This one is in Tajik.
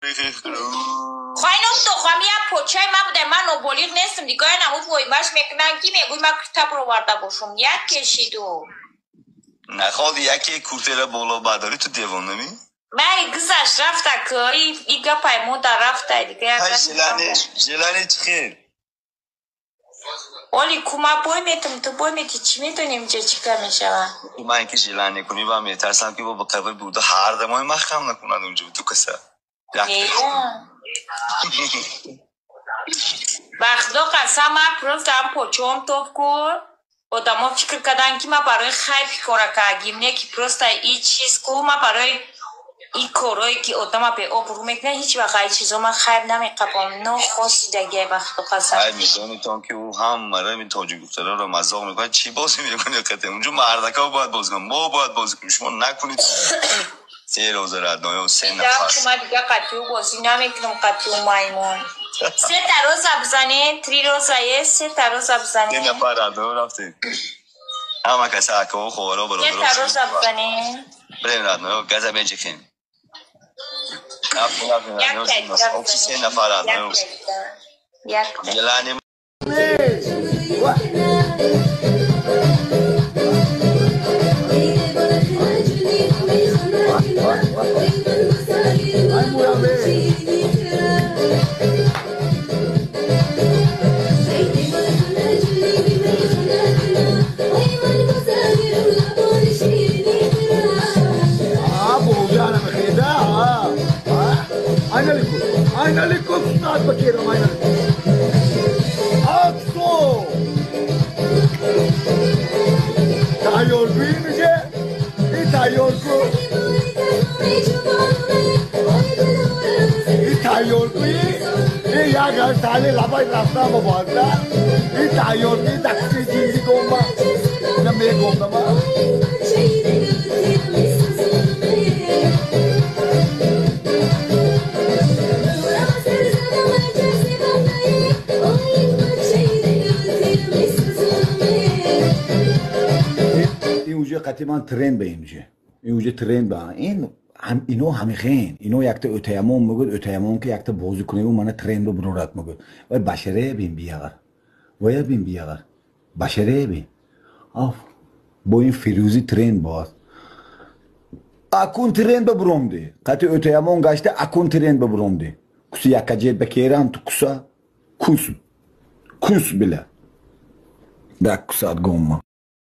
Хайном то хамия почай ма будай, ман ноболиғ нестам, дигар намуд воймаш мекунан ки мегӯй ма курта бароварда бошум. Як кешиду. Наход яке куртера боло бардорӣ, ту девонамӣ? Май гузашт рафта ки и гапай мода рафта дигар. Желание чӣ хел? Оли кума бой метам, ту бой мети, чӣ медонем ҷа чӣ кар мешава? Ман ки желание кунӣ ба метарсам ки бо қабр буда ҳар дамои маҳкам накунад унҷо ту каса. Ба худо қасам, ман просто ҳам почоам тоф кун. Одамо фикр карданд ки ман барои хайп кора кардагим, не ки просто и чиз ку ман барои и корое ки одама беобрӯ мекунад, ҳеҷ вақт ай чизо ман хайр намеқабом. Нохостидагиай, ба худо қасам. Ай медонитон ки ӯ ҳамаро ми тоҷик духтароро мазоқ мекунад, чӣ бозӣ мекунӣ қате? Унҷо мардакао бояд бозӣ кунад, мо бояд бозӣ кунем, шумо накунед. Се роза родноё, се нафар. Ма дига қатиу бозӣ намекунам, қатиу маймон. Сета роза бизанед, три роза е, сета роза бизанед. Се нафар родноё рафтем. Ҳама каса акао, хоҳаро, бародаро. Сета роза бизанед. Бирем родноё, газа меҷихем. Се нафар родноё. Желание Ман тренд ба инҷа. Инҷа тренд ба. Ин ино ҳамихен. Ино якта өтаямон мегӯд, өтаямон ки якта бозӣ кунем, мана тренд ба бурорат мегӯд. Вай башаре бин биягар. Вая бин биягар. Башаре бин. Аф. Бо ин фирӯзӣ тренд боз. Акун тренд ба буромди. Қати өтаямон гашта акун тренд ба буромди. Куси якаҷет ба керам ту куса. Кус. Кус била. Дак кусат гомма.